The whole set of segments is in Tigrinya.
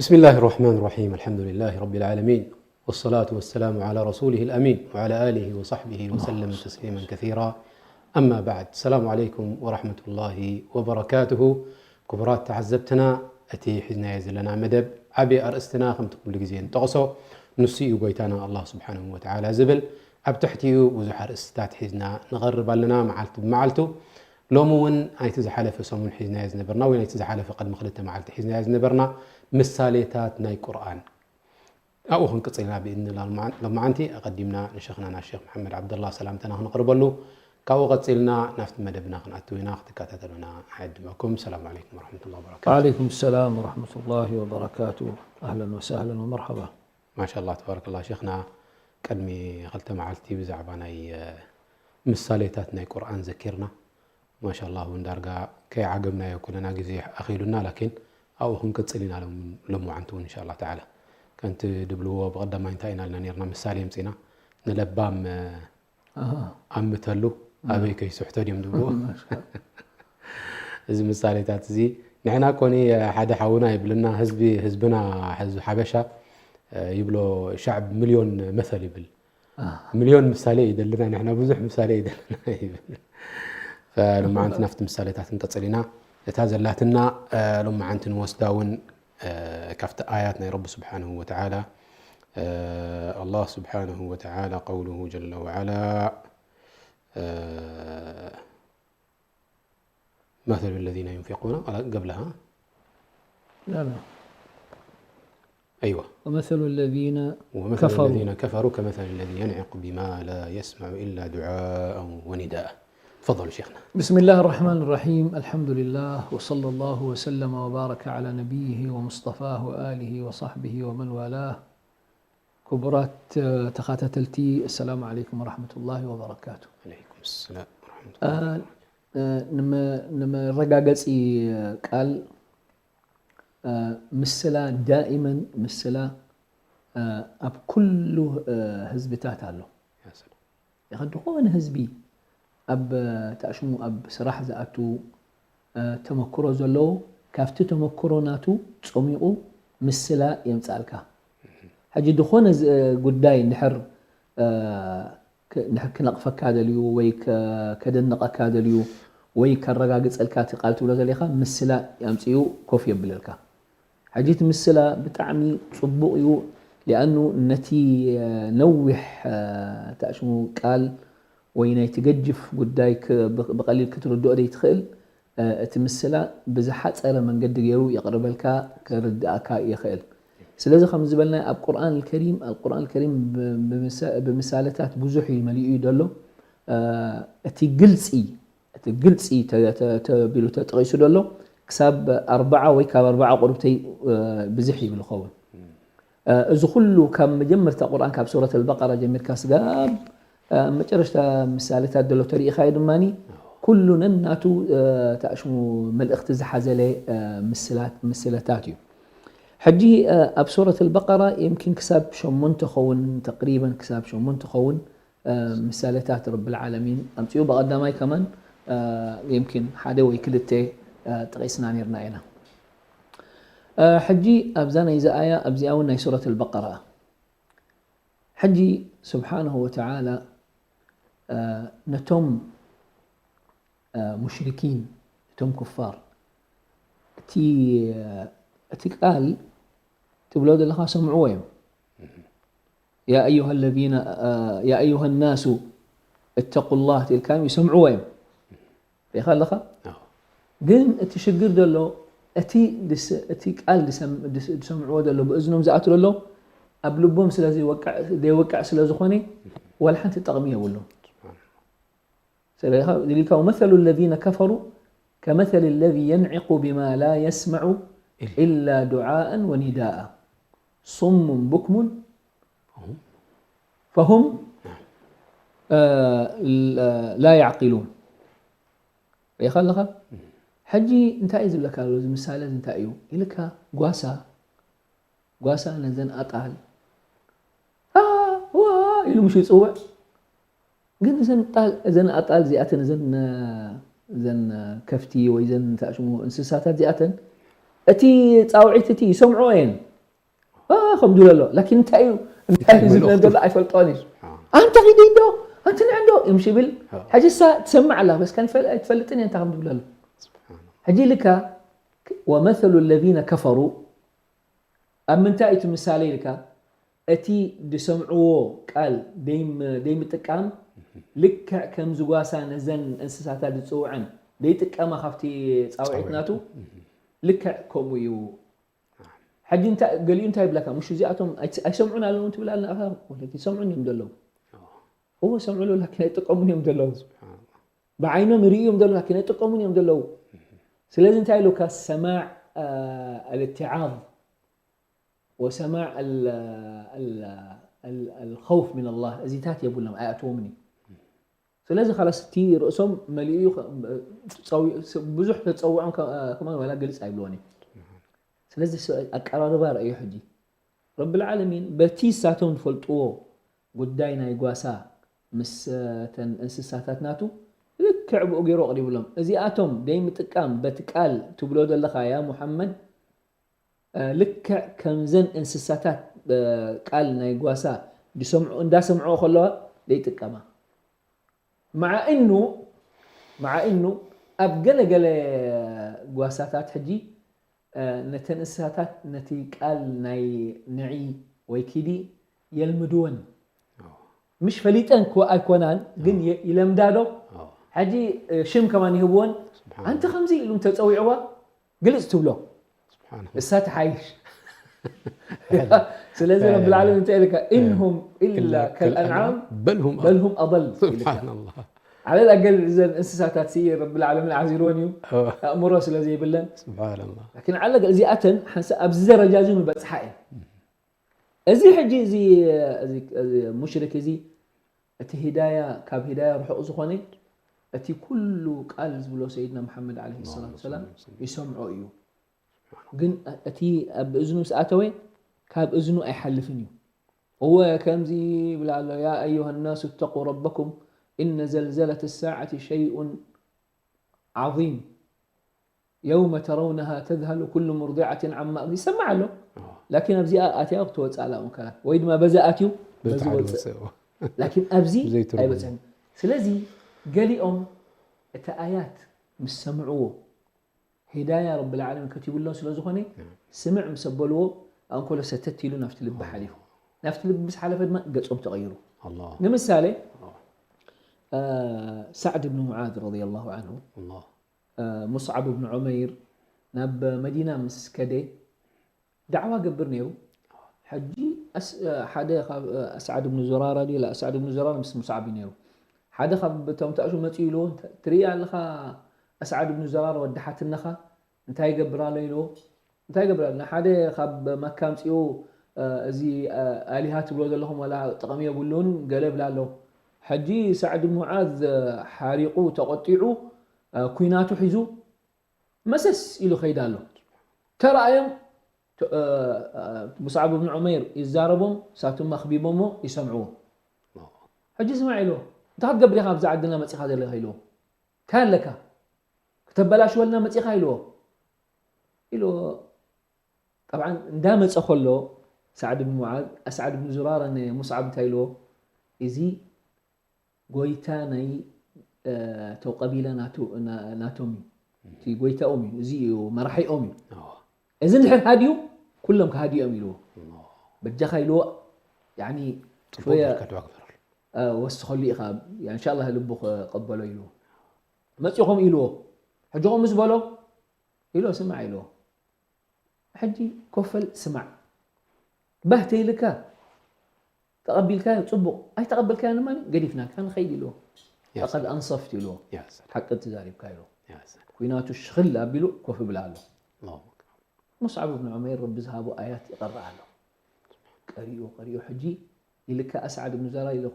بسم الله الرحمن الرحيم. الحمد لله رب العالمين. والصلاة والسلام على رسوله الأمين وعلى آله وصحبه وسلم تسليما كثيرا. أما بعد. السلام عليكم ورحمة الله وبركاته. ክቡራት ተዓዘብትና፣ እቲ ሒዝናዮ ዘለና መደብ ዓቢ ኣርእስትና ከምቲ ኩሉ ግዜ ንጠቕሶ ንሱ እዩ ጎይታና ኣላህ ስብሓንሁ ወተዓላ ዝብል። ኣብ ትሕቲኡ ብዙሕ ኣርእስትታት ሒዝና ንቐርብ ኣለና መዓልቲ ብመዓልቱ። ሎሚ እውን ናይቲ ዝሓለፈ ሰሙን ሒዝናዮ ዝነበርና ወይ ናይቲ ዝሓለፈ ቅድሚ ክልተ መዓልቲ ሒዝናዮ ዝነበርና ምሳሌታት ናይ ቁርኣን ኣብኡ ክንቅጽል ኢና ብኢድኒ ሎማዓንቲ። ኣቐዲምና ንሸኽና ናብ ሸኽ መሓመድ ዓብደላ ሰላምታና ክነቕርበሉ፣ ካብኡ ቀጺልና ናብቲ መደብና ክንኣትው ኢና። ክትከታተሉና ንዕድመኩም። ሰላም ዓለይኩም ወረሕመቱላሂ ወበረካቱ። وعليكم السلام ورحمة الله وبركاته. أهلا وسهلا ومرحبا. ማሻላ ተባረከላ ሸኽና፣ ቅድሚ ክልተ መዓልቲ ብዛዕባ ናይ ምሳሌታት ናይ ቁርኣን ዘኪርና። ማሻላ እውን ዳርጋ ከይዓገምናዮ ኩለና ግዜ ኣኺሉና፣ ላኪን ኣብኡ ክንቅጽል ኢና ሎምዓንቲ እውን እንሻላ ተዓላ። ከምቲ ድብልዎ ብቐዳማይ እንታይ ኢና ኢልና ነርና ምሳሌ የምጺና ንለባም ኣምተሉ ኣበይ ከይስሕቶ ድዮም ድብልዎ። እዚ ምሳሌታት እዚ ንሕና ኮኒ ሓደ ሓውና ይብልና ህዝቢ ህዝብና ህዝቢ ሓበሻ ይብሎ ሻዕብ ሚልዮን መሰል ይብል። ሚልዮን ምሳሌ እዩ ደልና ንሕና ብዙሕ ምሳሌ እዩ ደልና ይብል። ፈሎማዓንቲ ናፍቲ ምሳሌታት ንቀጽል ኢና። እታ ዘላትና ሎማዓንቲ ንወስዳ እውን ካብቲ ኣያት ናይ ረቢ ስብሓንሁ ወተዓላ ኣላህ ስብሓንሁ ወተዓላ ቀውሉሁ ጀለ ወዓላ مثل الذين ينفقون قبلها لا لا أيوة ومثل الذين ومثل كفروا. الذين كفروا كمثل الذي ينعق بما لا يسمع إلا دعاء ونداء. تفضلوا شيخنا. بسم الله الرحمن الرحيم. الحمد لله وصلى الله وسلم وبارك على نبيه ومصطفاه وآله وصحبه ومن والاه. ክቡራት ተኸታተልቲ፣ السلام عليكم ورحمة الله وبركاته. عليكم السلام ورحمة አ፣ الله. አ፣ ንመ- ንመረጋገፂ ቃል አ፣ ምስላ ዳኢመን ምስላ አ፣ ኣብ ኩሉ አ፣ ህዝብታት ኣሎ። يا سلام. ኢኸ ዝኾነ ህዝቢ ኣብ ታሽሙ ኣብ ስራሕ ዝኣቱ ተመክሮ ዘለዎ ካብቲ ተመክሮ ናቱ ፀሚቑ ምስላ የምፃልካ። ሕጂ ዝኾነ ጉዳይ እንድሕር ክነቕፈካ ደልዩ ወይ ከደንቐካ ደልዩ ወይ ከረጋግፀልካ እቲ ቃል ትብሎ ዘለኻ ምስላ ኣምፅኡ ኮፍ የብለልካ። ሕጂ እቲ ምስላ ብጣዕሚ ፅቡቕ እዩ። ሊኣኑ ነቲ ነዊሕ ታሽሙ ቃል ወይ ናይቲ ገጅፍ ጉዳይ ብቐሊል ክትርድኦ ዘይትኽእል እቲ ምስላ ብዝሓፀረ መንገዲ ገይሩ የቕርበልካ፣ ከርድኣካ ይኽእል። ስለዚ ከም ዝበልና ኣብ ቁርኣን ከሪም ኣልቁርኣን ከሪም ብምሳለታት ብዙሕ እዩ መሊኡ እዩ ዘሎ። እቲ ግልፂ እቲ ግልፂ ተቢሉ ተጠቒሱ ዘሎ ክሳብ ኣርባዓ ወይ ካብ ኣርባዓ ቁርብተይ ብዝሕ ይብል ይኸውን። እዚ ኩሉ ካብ መጀመርታ ቁርኣን ካብ ሱረት ኣልበቀራ ጀሚርካ ስጋብ ኣብ መጨረሽታ ምሳሌታት ዘሎ ተሪኢኻዮ ድማ ኩሉ ነናቱ ታሽሙ መልእኽቲ ዝሓዘለ ምስለታት እዩ። ሕጂ ኣብ ሱረት ኣልበቀራ የምኪን ክሳብ ሸሞንተ ኸውን ተቅሪበን ክሳብ ሸሞንተ ኸውን ምሳሌታት ረብል ዓለሚን ኣምፅኡ። ብቐዳማይ ከማን የምኪን ሓደ ወይ ክልተ ጠቒስና ነርና ኢና። ሕጂ ኣብዛ ናይዚ ኣያ ኣብዚኣ እውን ናይ ሱረት ኣልበቀራ ሕጂ ስብሓንሁ ወተዓላ ነቶም ሙሽሪኪን እቶም ኩፋር እቲ ቃል ትብሎ ዘለኻ ሰምዕዎ እዮም። يا أيها الذين يا أيها الناس اتقوا الله ትልካ ይሰምዕዎ እዮም። ሪኢኻ ኣለኻ። ግን እቲ ሽግር ዘሎ እቲ ቃል ዝሰምዕዎ ዘሎ ብእዝኖም ዝኣትሎ ኣሎ ኣብ ልቦም ስለ ዘይወቅዕ ስለ ዝኾነ ዋላ ሓንቲ ጠቕሚ የብሉ። ስለዚ مثل الذين كفروا كمثل الذي ينعق بما لا يسمع إلا دعاء ونداء صم بكم فهم لا يعقلون። ሪኢኻ ኣለኻ። ሕጂ እንታይ እዩ ዝብለካ ዘሎ እዚ ምሳሌ እዚ እንታይ እዩ ኢልካ ጓሳ ጓሳ ነዘን ኣጣል ዋ ኢሉ ምሽ ይፅውዕ። ግን እዘን ኣጣል እዚኣተን እዘን ከፍቲ ወይ እዘን ታሽሙ እንስሳታት እዚኣተን እቲ ፃውዒት እቲ ይሰምዖ እየን። ከም ድብሎ ኣሎ። ላኪን እንታይ እዩ እንታይ እዩ ዝብለ ዘሎ ኣይፈልጦን እዩ። ኣንተ ኺዲ እንዶ ኣንተ ንዕ እንዶ እምሽ ይብል። ሕጂ እሳ ትሰምዕ ኣላ በስ ካን ይፈል- ኣይትፈልጥን እየ እንታይ ከም ድብሎ ኣሎ። ሕጂ ኢልካ ወመሰሉ ለዚነ ከፈሩ ኣብ ምንታይ እቲ ምሳሌ ኢልካ እቲ ዝሰምዕዎ ቃል ደይም- ደይምጥቃም ልክዕ ከም ዝጓሳ ነዘን እንስሳታት ዝፅውዐን ደይጥቀማ ካብቲ ፃውዒት ናቱ ልክዕ ከምኡ እዩ። ሕጂ እንታይ ገሊኡ እንታይ ይብለካ ምሽ እዚኣቶም ኣይት- ኣይሰምዑን ኣለውን ትብል ኣለና ኣኻ ወለኪ ይሰምዑን እዮም ዘለዉ እዎ ይሰምዑ ኣለዉ ላኪን ኣይጥቀሙን እዮም ዘለዉ ብዓይኖም ይርእዩ እዮም ዘለዉ ላኪን ኣይጥቀሙን እዮም ዘለዉ ስለዚ እንታይ ኢሉካ ሰማዕ ኣልትዓዝ ወሰማዕ ኣልኸውፍ ምን ኣላህ እዚታት የብሎም ኣይኣትዎምን እዩ ስለዚ ካላስ እቲ ርእሶም መሊኡ ብዙሕ ተፀውዖም ከማን ዋላ ግልፂ ኣይብልዎን እዩ ስለዚ ኣቀራርባ ረእዩ ሕጂ ረብል ዓለሚን በቲ እሳቶም ዝፈልጥዎ ጉዳይ ናይ ጓሳ ምስ ተን እንስሳታት ናቱ ልክዕ ብኡ ገይሩ ኣቕሪብሎም እዚኣቶም ደይ ምጥቃም በቲ ቃል ትብሎ ዘለኻ ያ ሙሓመድ ልክዕ ከምዘን እንስሳታት ቃል ናይ ጓሳ ዝሰምዑ እንዳሰምዑ ከለዋ ደይጥቀማ مع انه مع انه ኣብ ገለ ገለ ጓሳታት ሕጂ ነተን እንስሳታት ነቲ ቃል ናይ ንዒ ወይ ኪዲ የልምድወን ምሽ ፈሊጠን እኮ ኣይኮናን ግን ይለምዳዶ ሕጂ ሽም ከማን ይህብወን ኣንቲ ከምዚ ኢሉ ተፀዊዕዋ ግልፅ ትብሎ እሳ ትሓይሽ ስለዚ ረቢ ልዓለሚን እንታይ ኢልካ ኢንሁም ኢላ ከልኣንዓም በልሁም ኣضል ስብሓንላ ዓለል ኣገል እዘን እንስሳታት ሲ ረቢ ልዓለሚን ዓዚርወን እዩ ኣእምሮ ስለ ዘይብለን ስብሓንላ ላኪን ዓለ እዚኣተን ሓንሳ ኣብዚ ደረጃ እዚ ንበፅሓ እየን እዚ ሕጂ እዚ ሙሽሪክ እዚ እቲ ሂዳያ ካብ ሂዳያ ርሑቕ ዝኾነ እቲ ኩሉ ቃል ዝብሎ ሰይድና መሓመድ ዓለይሂ ሰላቱ ሰላም ይሰምዖ እዩ። ግን እቲ ኣብ እዝኑ ምስ ኣተወ ካብ እዝኑ ኣይሓልፍን እዩ። እወ ከምዚ ይብል ኣሎ ያ ኣዩሃ ናሱ እተቁ ረበኩም እነ ዘልዘለት ሳዓቲ ሸይኡን ዓዚም የውመ ተረውነሃ ተዝሃሉ ኩሉ ሙርዲዓትን ዓማ ይሰማዕ ኣሎ ላኪን ኣብዚኣ ኣትያ ክትወፅእ ኣላ መከራ ወይ ድማ በዚ ኣትዩ በዚ ወፅእ ላኪን ኣብዚ ኣይበፅሕን ስለዚ ገሊኦም እቲ ኣያት ምስ ሰምዕዎ ሂዳያ ረቢ ልዓለሚን ከቲብሎም ስለ ዝኾነ ስምዕ ምስ ኣበልዎ ኣንኮሎ ሰተት ኢሉ ናብቲ ልቢ ሓሊፉ ናብቲ ልቢ ምስ ሓለፈ ድማ ገፆም ተቐይሩ ንምሳሌ ሳዕድ ብን ሙዓዝ ረዲየላሁ ዓንሁ ሙስዓብ ብን ዑመይር ናብ መዲና ምስ ከደ ዳዕዋ ገብር ነይሩ ሕጂ ሓደ ካብ ኣስዓድ ብን ዙራራ ድዩ ኣስዓድ ብን ዙራራ ምስ ሙስዓብ እዩ ነይሩ ሓደ ካብ እቶም ተእሹ መፅኡ ኢልዎ ትርኢ ኣለኻ ኣስዓድ ብን ዙራራ ወዲ ሓትነኻ እንታይ ይገብር ኣሎ ኢልዎ እንታይ ይገብር ኣሎ ንሓደ ካብ መካ ኣምፅኡ እዚ ኣሊሃ ትብሎ ዘለኹም ዋላ ጥቕሚ የብሉን ገለ ይብላ ኣሎ ሕጂ ሳዕድ ብን ሙዓዝ ሓሪቑ ተቖጢዑ ኩናቱ ሒዙ መሰስ ኢሉ ከይዳ ኣሎ ተረኣዮም ሙስዓብ ብን ዑመይር ይዛረቦም ሳቱም ኣኽቢቦሞ ይሰምዕዎ ሕጂ ስማዕ ኢልዎ እንታይ ክትገብር ኢኻ ኣብዚ ዓድና መፂኻ ዘለኻ ኢልዎ እንታይ ኣለካ ክተበላሽወልና መፂኻ ኢልዎ ኢልዎ ጠብዓን እንዳመፀ ከሎ ሳዕድ ብን ሙዓዝ ኣስዓድ ብን ዙራራ ንሙስዓብ እንታይ ኢልዎ እዚ ጎይታ ናይ እቶም ቀቢላ ናቶም እዩ እቲ ጎይታኦም እዩ እዚ እዩ መራሒኦም እዩ እዚ እንድሕር ሃድዩ ኩሎም ክሃድዮም ኢልዎ በጃኻ ኢልዎ ሾየ ወስኸሉ ኢኻ እንሻ ልቡ ክቀበሎ ኢልዎ መፂኹም ኢልዎ ሕጂ ከምኡ ዝበሎ ኢልዎ ስማዕ ኢልዎ ሕጂ ኮፈል ስማዕ ባህ ተይልካ ተቐቢልካዮ ፅቡቕ ኣይተቐበልካዮ ድማ ገዲፍናካ ንኸይድ ኢልዎ ፈቐድ ኣንሰፍት ኢልዎ ሓቂ ትዛሪብካ ኢልዎ ኩናቱ ሽኽል ኣቢሉ ኮፍ ይብል ኣሎ ሙስዓብ ብን ዑመይር ረቢ ዝሃቦ ኣያት ይቐርእ ኣሎ ቀሪኡ ቀሪኡ ሕጂ ኢልካ ኣስዓድ ብን ዙራራ ኢሉ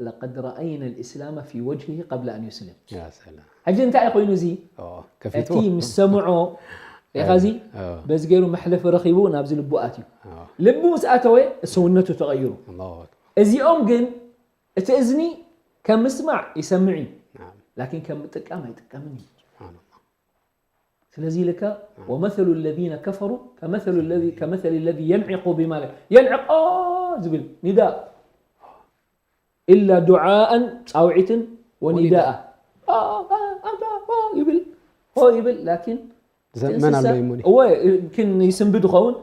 ለቀድ ረኣይና ልእስላመ ፊ ወጅሂ ቀብለ ኣን ዩስልም ሕጂ እንታይ ኮይኑ እዚ እቲ ምስ ሰምዖ ኢኻ እዚ በዚ ገይሩ መሕለፊ ረኺቡ ናብዚ ልቡ ኣትዩ ልቡ ምስ ኣተወ ሰውነቱ ተቐይሩ እዚኦም ግን እቲ እዝኒ ከም ምስማዕ ይሰምዕ እዩ ላኪን ከም ምጥቃም ኣይጥቀምን እዩ ስለዚ ኢልካ ومثل الذين كفروا كمثل الذي كمثل الذي ينعق بما لا ينعق ዝብል ኒዳእ إلا دعاء ጻውዒትን ونداء ይብል ሆ ይብል ላኪን መን ኣሎ ይሙኒ እወ ግን ይስንብድ ኸውን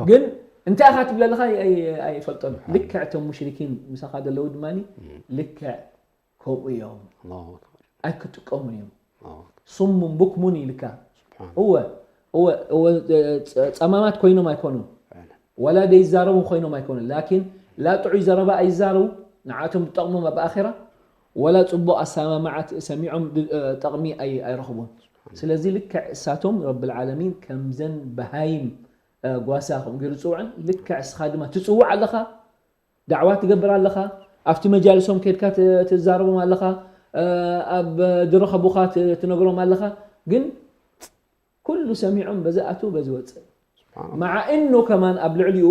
ግን እንታይ ኢኻ ትብለልኻ ኣይፈልጦን ልክዕ እቶም ሙሽሪኪን ምሳኻ ዘለዉ ድማ ልክዕ ከምኡ እዮም ኣይክጥቀሙን እዮም ሱሙን ቡክሙን ኢልካ እወ እወ ጸማማት ኮይኖም ኣይኮኑን ወላ ደይዛረቡ ኮይኖም ኣይኮኑን ላኪን ላ ጥዑይ ዘረባ ኣይዛረቡ ንዓቶም ዝጠቕሞም ኣብ ኣራ ወላ ፅቡቕ ኣሰማማዓት ሰሚዖም ጠቕሚ ኣይረኽቡን ስለዚ ልክዕ እሳቶም ረብልዓለሚን ከምዘን በሃይም ጓሳ ከም ገይሩ ዝፅውዐን ልክዕ እስኻ ድማ ትፅውዕ ኣለኻ ዳዕዋ ትገብር ኣለኻ ኣብቲ መጃልሶም ከድካ ትዛረቦም ኣለኻ ኣብ ዝረኸቡኻ ትነግሮም ኣለኻ ግን ኩሉ ሰሚዖም በዚ ኣትው በዚ ወፅእ مع انه كمان ኣብ ልዕሊኡ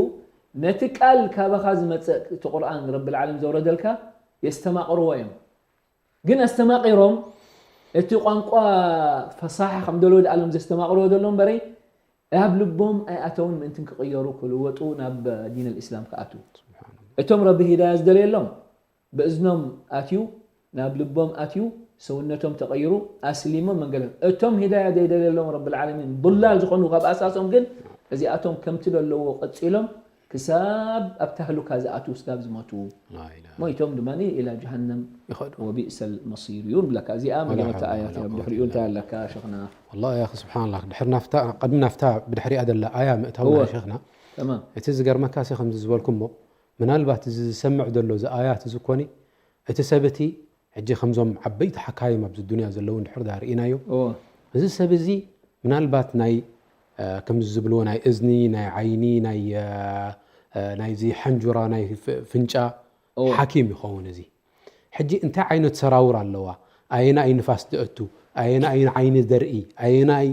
ነቲ ቃል ካባኻ ዝመፅእ እቲ ቁርኣን ረቢ ዓለም ዘውረደልካ የስተማቕርዎ እዮም ግን ኣስተማቒሮም እቲ ቋንቋ ፈሳሓ ከም ደለዎ ድኣሎም ዘስተማቕርዎ ዘሎ እምበረይ ኣብ ልቦም ኣይኣተውን ምእንትን ክቕየሩ ክልወጡ ናብ ዲን ልእስላም ክኣትዉ እቶም ረቢ ሂዳያ ዝደለየሎም ብእዝኖም ኣትዩ ናብ ልቦም ኣትዩ ሰውነቶም ተቐይሩ ኣስሊሞም መንገዶም እቶም ሂዳያ ዘይደለየሎም ረቢ ዓለሚን ضላል ዝኾኑ ካብ ኣሳሶም ግን እዚኣቶም ከምቲ ደለዎ ቀፂሎም ክሳብ ኣብ ታህሉካ ዝኣትዉ ስጋብ ዝሞቱ ሞይቶም ድማ ኢላ ጀሃነም ወቢእሰል መሲር እዩ ንብለካ እዚኣ መጀመርታ ኣያት እዮም ድሕሪኡ እንታይ ኣለካ ሸኽና ወላ ያ ስብሓንላ ድሕሪ ናፍታ ቀድሚ ናፍታ ብድሕሪኣ ዘላ ኣያ ምእታውና ሸኽና እቲ ዝገርመካ ሲ ከምዚ ዝበልኩሞ ምናልባት እዚ ዝሰምዕ ዘሎ እዚ ኣያት እዚ ኮኒ እቲ ሰብ እቲ ሕጂ ከምዞም ዓበይቲ ሓካይም ኣብዚ ዱንያ ዘለዉ እንድሕር ዳ ርኢናዮ እዚ ሰብ እዚ ምናልባት ናይ ከምዚ ዝብልዎ ናይ እዝኒ ናይ ዓይኒ ናይ ናይዚ ሓንጁራ ናይ ፍንጫ ሓኪም ይኸውን እዚ ሕጂ እንታይ ዓይነት ሰራውር ኣለዋ ኣየናይ ንፋስ ትእቱ ኣየናይ ዓይኒ ደርኢ ኣየናይ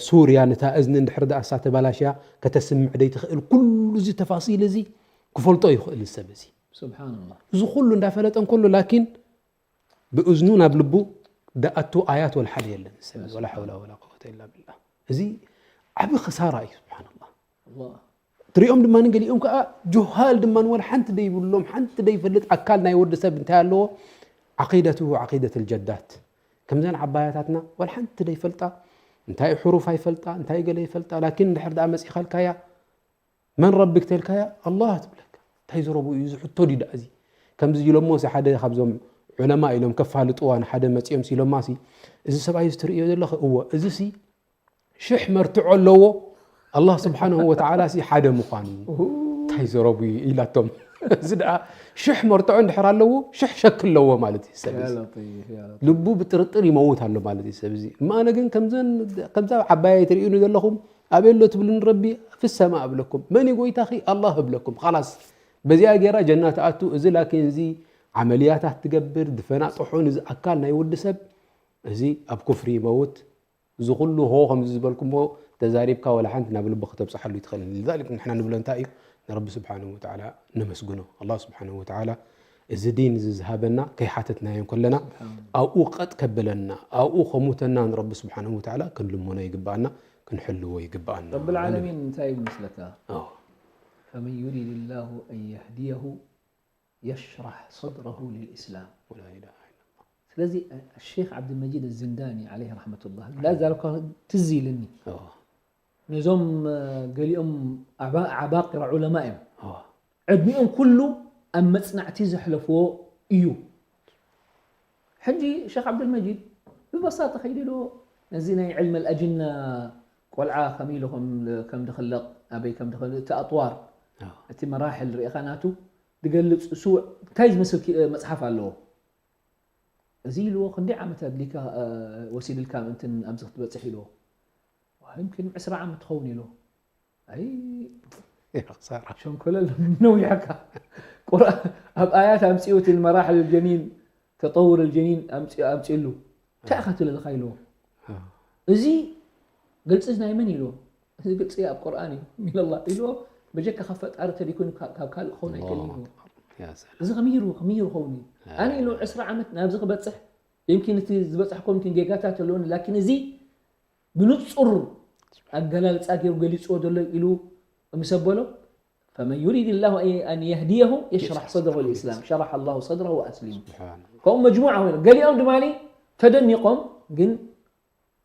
ሱርያ ነታ እዝኒ እንድሕር ዳኣ እሳ ተባላሽያ ከተስምዕ ደይትኽእል ኩሉ እዚ ተፋሲል እዚ ክፈልጦ ይኽእል ሰብ እዚ እዚ ኩሉ እንዳፈለጠ እንከሎ ላኪን ብእዝኑ ናብ ልቡ ደኣቱ ኣያት ወላ ሓደ የለን ሰብ ወላ ሓውላ ወላ ቁወተ ኢላ ብላ እዚ ዓቢ ክሳራ እዩ ስብሓንላ ትሪኦም ድማ ገሊኦም ከዓ ጆሃል ድማ ወላ ሓንቲ ደይብሎም ሓንቲ ደይፈልጥ ኣካል ናይ ወዲ ሰብ እንታይ ኣለዎ ዓቂደትሁ ዓቂደት ልጀዳት ከምዘን ዓባያታትና ወላ ሓንቲ ደይፈልጣ እንታይ ሕሩፍ ኣይፈልጣ እንታይ ገለ ይፈልጣ ላኪን እንድሕር ደኣ መፂኻልካያ መን ረቢ ክተልካያ ኣላህ ትብለካ እንታይ ዘረቡ እዩ እዚ ሕቶ ድዩ ደኣ እዚ ከምዚ ኢሎሞ ሲ ሓደ ካብዞም ዑለማ ኢሎም ከፋልጥዋ ንሓደ መፂኦም ሲ ኢሎማ ሲ እዚ ሰብኣይ እዚ ትርእዮ ዘለኺ እወ እዚ ሲ ሽሕ መርትዖ ኣለዎ ኣላህ ስብሓንሁ ወተዓላ ሲ ሓደ ምዃኑ እንታይ ዘረቡ እዩ ኢላቶም እዚ ደኣ ሽሕ መርትዖ እንድሕር ኣለዎ ሽሕ ሸክ ኣለዎ ማለት እዩ ሰብ ልቡ ብጥርጥር ይመውት ኣሎ ማለት እዩ ሰብ እዚ እማ ኣነ ግን ከምዛ ዓባያ ትርእዩኒ ዘለኹም ኣበይ ኣሎ ትብሉኒ ረቢ ፊ ሰማ እብለኩም መን እዩ ጎይታኺ ኣላህ እብለኩም ኻላስ በዚኣ ገይራ ጀና ትኣቱ እዚ ላኪን እዚ ዓመልያታት ትገብር ዝፈናጥሖ ንዚ ኣካል ናይ ወዲ ሰብ እዚ ኣብ ኩፍሪ ይመውት እዚ ኩሉ ሆ ከምዚ ዝበልኩሞ ተዛሪብካ ወላ ሓንቲ ናብ ልቢ ከተብፅሓሉ ይትኽእል ንዛሊክ ንሕና ንብሎ እንታይ እዩ ንረቢ ስብሓንሁ ወተዓላ ነመስግኖ ኣላህ ስብሓንሁ ወተዓላ እዚ ዲን እዚ ዝሃበና ከይሓተትናዮ እንከለና ኣብኡ ቀጥ ከብለና ኣብኡ ከሙተና ንረቢ ስብሓንሁ ወተዓላ ክንልመኖ ይግበኣና ክንሕልዎ ይግበኣና ረቢ ልዓለሚን እንታይ ይብል መስለካ فمن يرد الله أن يهديه يشرح صدره للإسلام ስለዚ ሼክ ዓብድልመጂድ ዝንዳኒ ዓለይህ ረሕመቱላህ ላ ዛረብካ ትዝ ኢልኒ ነዞም ገሊኦም ዓባቂራ ዑለማ እዮም ዕድሚኦም ኩሉ ኣብ መፅናዕቲ ዘሕለፍዎ እዩ ሕጂ ሸክ ዓብዱልመጂድ ብበሳጠ ከይዱ ኢልዎ ነዚ ናይ ዕልመ ልኣጅና ቆልዓ ከም ኢሉ ከም ድኽለቕ ኣበይ ከም ድኽል እቲ ኣጥዋር እቲ መራሕል ርኢኻ ናቱ ድገልፅ እሱ እንታይ ዝመስል መፅሓፍ ኣለዎ እዚ ኢልዎ ክንደይ ዓመት ኣድሊካ ወሲድልካ ምእንትን ኣብዚ ክትበፅሕ ኢልዎ ይምክን ዕስራ ዓመት ትኸውን ኢልዎ ኣይ ሸንኮለል ነዊሕካ ቁርኣን ኣብ ኣያት ኣምፅኡ እቲ መራሕል ጀኒን ተጠውር ጀኒን ኣምፅእሉ እንታይ ኢኻ ትብል ኣለኻ ኢልዎ እዚ ግልፂ ናይ መን ኢልዎ እዚ ግልፂ ኣብ ቁርኣን እዩ ሚነላ ኢልዎ በጀካ ካብ ፈጣሪ ተደይኮይኑ ካብ ካልእ ክኸውን ኣይክእልን ኢልዎ እዚ ከመይ ከመይ ክኸውን እዩ ኣነ ኢልዎ ዕስራ ዓመት ናብዚ ክበፅሕ ይምኪን እቲ ዝበፃሕኮ ምኪን ጌጋታት ኣለዎኒ ላኪን እዚ ብንጹር ኣገላልጻ ገይሩ ገሊጽዎ ዘሎ ኢሉ ምስ ኣበሎ፣ فمن يريد الله أن يهديه يشرح صدره للإسلام، شرح الله صدره وأسلم ስብሓን ከምኡ መጅሙዓ ኮይኑ ገሊኦም ድማ ተደኒቖም ግን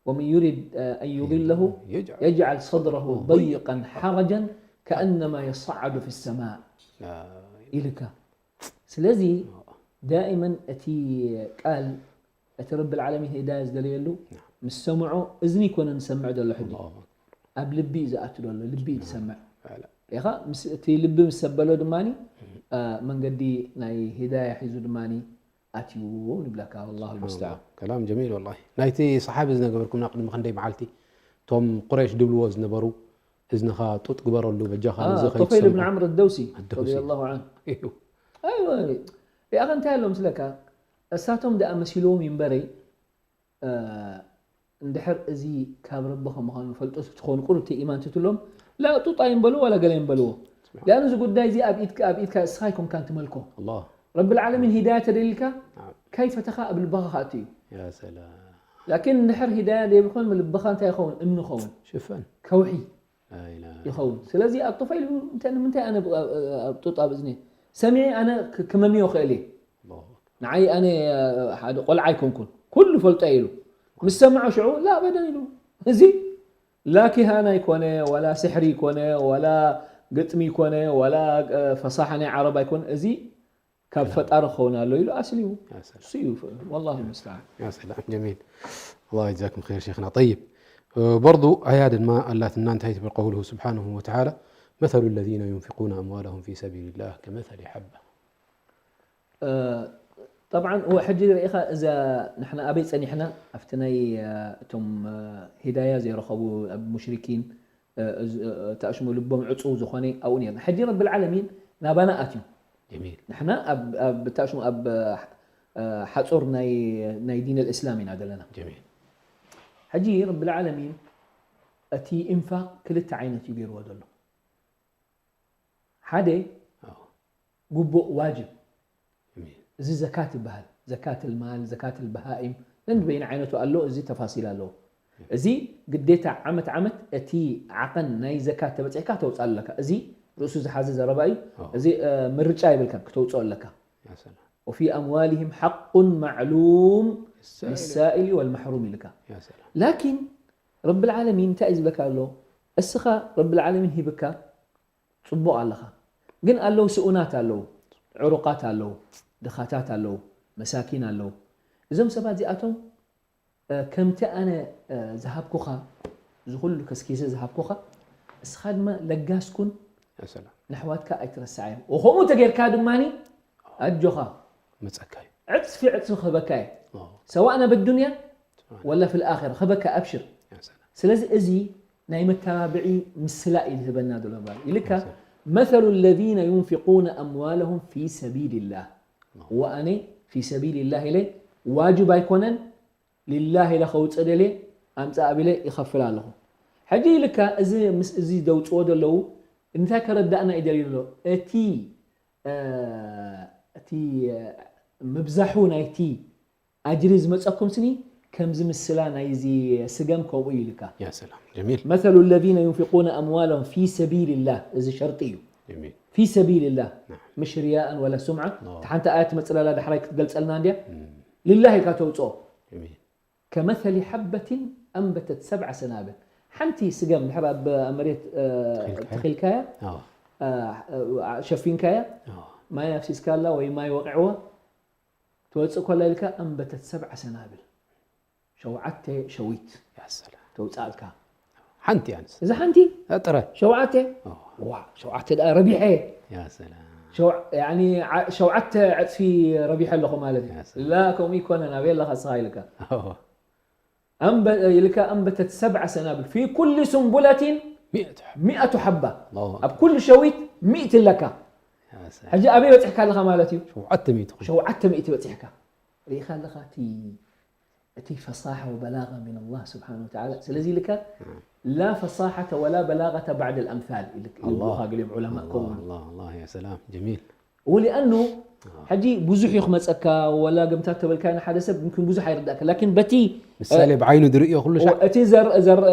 ومن يرد أن يضله يجعل يجعل صدره ضيقا حرجا كأنما يصعد في السماء ኢልካ ስለዚ ዳኢመን እቲ ቃል እቲ ረቢ ዓለሚን ሂዳያ ዝደለየሉ ምስ ሰምዖ እዝኒ ይኮነ ንሰምዕ ዘሎ ሕጂ ኣብ ልቢ እዩ ዝኣቱ ዘሎ ልቢ እዩ ዝሰምዕ ኢኻ እቲ ልቢ ምስ ሰበሎ ድማ መንገዲ ናይ ሂዳያ ሒዙ ድማ ኣትዩ ንብለካ والله المستعان كلام جميل والله ናይቲ صحابي ዝነገበርኩምና ቅድሚ ክንደይ መዓልቲ እቶም ቁረይሽ ድብልዎ ዝነበሩ እዝንኻ ጡጥ ግበረሉ በጃኻ آه، ንዚ طفيل بن عمرو الدوسي الدوسي. رضي الله عنه እዩ ኣይወ ያኸ እንታይ ኣሎ ምስለካ እሳቶም ደኣ መሲልዎም ይንበረይ እ፣ እንድሕር እዚ ካብ ረቢ ከምዃኑ ፈልጦ ትኾኑ ቁሩብ ኢማን ትትሎም ላ ጡጣ ይንበሉ ዋላ ገለ ይንበልዎ ሊኣኑ እዚ ጉዳይ እዚ ኣብ ኢድካ ኣብ ኢድካ እስኻ ይኮንካን ትመልኮ الله ረቢ ዓለሚን ሂዳያ ተደሊልካ نعم ከይፈተኻ ኣብ ልብኻ ክኣቱ እዩ يا سلام ላኪን እንድሕር ሂዳያ ዘይብኾን ልብኻ እንታይ ይኸውን እምኒ ይኸውን ሽፈን ከውሒ لا إله ይኸውን ስለዚ ኣብ ጡፋይል እንታይ ንምንታይ ኣነ ኣብ ጡጥ ኣብ እዝኒ ሰሚዐ ኣነ ክመምዮ ክእል እየ الله ንዓይ ኣነ ሓደ ቆልዓ ኣይኮንኩን ኩሉ ፈልጦ ኢሉ ምስ ሰምዖ ሽዑ ላ በደን ኢሉ እዚ ላ ኪሃና ይኮነ ዋላ ስሕሪ ይኮነ ዋላ ግጥሚ ይኮነ ዋላ ፈሳሓ ናይ ዓረብ ኣይኮነ እዚ ካብ ፈጣሪ ክኸውን ኣሎ ኢሉ ኣስሊሙ يا سلام እሱ እዩ والله المستعان يا سلام جميل الله يجزاكم خير شيخنا طيب برضو ኣያ ድማ ኣላትና እንታይ ትብል قوله سبحانه وتعالى مثل الذين ينفقون أموالهم في سبيل الله كمثل حبة طبعا ሕጂ ርኢኻ እዛ ንሕና ኣበይ ፀኒሕና ኣብቲ ናይ እቶም ሂዳያ ዘይረኸቡ ኣብ ሙሽሪኪን ተኣሽሙ ልቦም ዕፁው ዝኾነ ኣብኡ ነርና ሕጂ ረቢ ዓለሚን ናባና ኣትዩ جميل ንሕና ኣብ ተኣሽሙ ኣብ ሓፁር ናይ ዲን ልእስላም ኢና ዘለና جميل ሕጂ ረቢ ዓለሚን እቲ ኢንፋቅ ክልተ ዓይነት እዩ ገይርዎ ዘሎ ሓደ أو ግቡእ ዋጅብ جميل እዚ ዘካት ይበሃል ዘካት ልማል ዘካት ልበሃኢም ነንበይን ዓይነቱ ኣሎ እዚ ተፋሲል ኣለዎ እዚ ግዴታ ዓመት ዓመት እቲ ዓቐን ናይ ዘካት ተበፂሕካ ተውፅእ ኣለካ እዚ ርእሱ ዝሓዘ ዘረባ እዩ أو እዚ ምርጫ ይብልካ ክተውፅኦ ኣለካ يا سلام وفي أموالهم حق معلوم السائل للسائل والمحروم ኢልካ يا سلام ላኪን ረቢ ዓለሚን እንታይ እዩ ዝብለካ ኣሎ እስኻ ረቢ ዓለሚን ሂብካ ፅቡቕ ኣለኻ ግን ኣለዉ ስኡናት ኣለዉ ዕሩቃት ኣለዉ ድኻታት ኣለዉ መሳኪን ኣለዉ እዞም ሰባት እዚኣቶም ከምቲ ኣነ ዝሃብኩኻ እዚ ኩሉ ከስኪሰ ዝሃብኩኻ እስኻ ድማ ለጋስኩን يا سلام ንኣሕዋትካ ኣይትረስዓዮም ወከምኡ ተጌርካ ድማ ኣጆኻ መፀካ እዩ ዕፅፊ ዕፅፊ ክህበካ እየ أو سواء ኣብ الدنيا سبحان ولا في الآخرة ክህበካ ኣብሽር يا سلام ስለዚ እዚ ናይ መተባብዒ ምስላ እዩ ዝህበና ዘሎ ባል ኢልካ مثل الذين ينفقون أموالهم في سبيل الله وأنا في سبيل الله ኢለ ዋጅብ ኣይኮነን لله ኢለ ከውፅእ ደልየ ኣምፃእ ኣቢለ ይኸፍል ኣለኹ ሕጂ ኢልካ እዚ ምስ እዚ ዘውፅዎ ዘለዉ እንታይ ከረዳእና እዩ ደልዩ ኣሎ እቲ እቲ ምብዛሑ ናይቲ ኣጅሪ ዝመፀኩም ስኒ ከምዚ ምስላ ናይዚ ስገም ከምኡ እዩ ኢልካ يا سلام جميل مثل الذين ينفقون أموالهم في سبيل الله እዚ ሸርጢ እዩ جميل في سبيل الله نعم. مش رياء ولا سمعة آه. ሓንቲ ኣያት መፅለላ ዳሕራይ ክትገልፀልና እንድያ مم. لله ኢልካ ተውፅኦ جميل كمثل حبة أنبتت سبع سنابل ሓንቲ ስገም ድሕር ኣብ መሬት ተኺልካያ? ተኺልካያ أو ሸፊንካያ أو ማይ ኣፍሲስካላ ወይ ማይ ወቂዕዋ ትወፅእ ኮላ ኢልካ ኣንበተት ሰብዓ ሰናብል ሸውዓተ ሸዊት يا سلام ተውፃእልካ ሓንቲ ኣንስ እዛ ሓንቲ ጥረ ሸውዓተ أو ዋ ሸውዓተ ደኣ ረቢሐ يا سلام ሸው- ያኒ ዓ- ሸውዓተ ዕፅፊ ረቢሐ ኣለኹ ማለት እዩ يا سلام. ላ ከምኡ ይኮነን ኣበይ ኣለኻ ስኻ ኢልካ أو ኣንበ- ኢልካ ኣንበተት ሰብዓ ሰናብል في كل سنبلة مئة حبة مئة حبة الله ኣብ ኩሉ ሸዊት ሚእቲ ኣለካ يا سلام ሕጂ ኣበይ በፂሕካ ኣለኻ ማለት እዩ ሸውዓተ ሚእቲ ኾይኑ ሸውዓተ ሚእቲ በፂሕካ ርኢኻ ኣለኻ እቲ እቲ ፈሳሓ ወበላغة من الله سبحانه وتعالى ስለዚ ኢልካ لا فصاحة ولا بلاغة بعد الأمثال ኢልካ الله. ገሊኦም ዑለማ الله ከውን الله الله يا سلام جميل ولأنه ሕጂ ብዙሕ እዩ ክመፀካ ወላ ገምታት ተበልካ ንሓደ ሰብ ምምክን ብዙሕ ኣይርዳእካ ላኪን በቲ ምሳሌ ብዓይኑ ዝርእዮ ኩሉ ሻዕ እቲ ዘር- ዘር-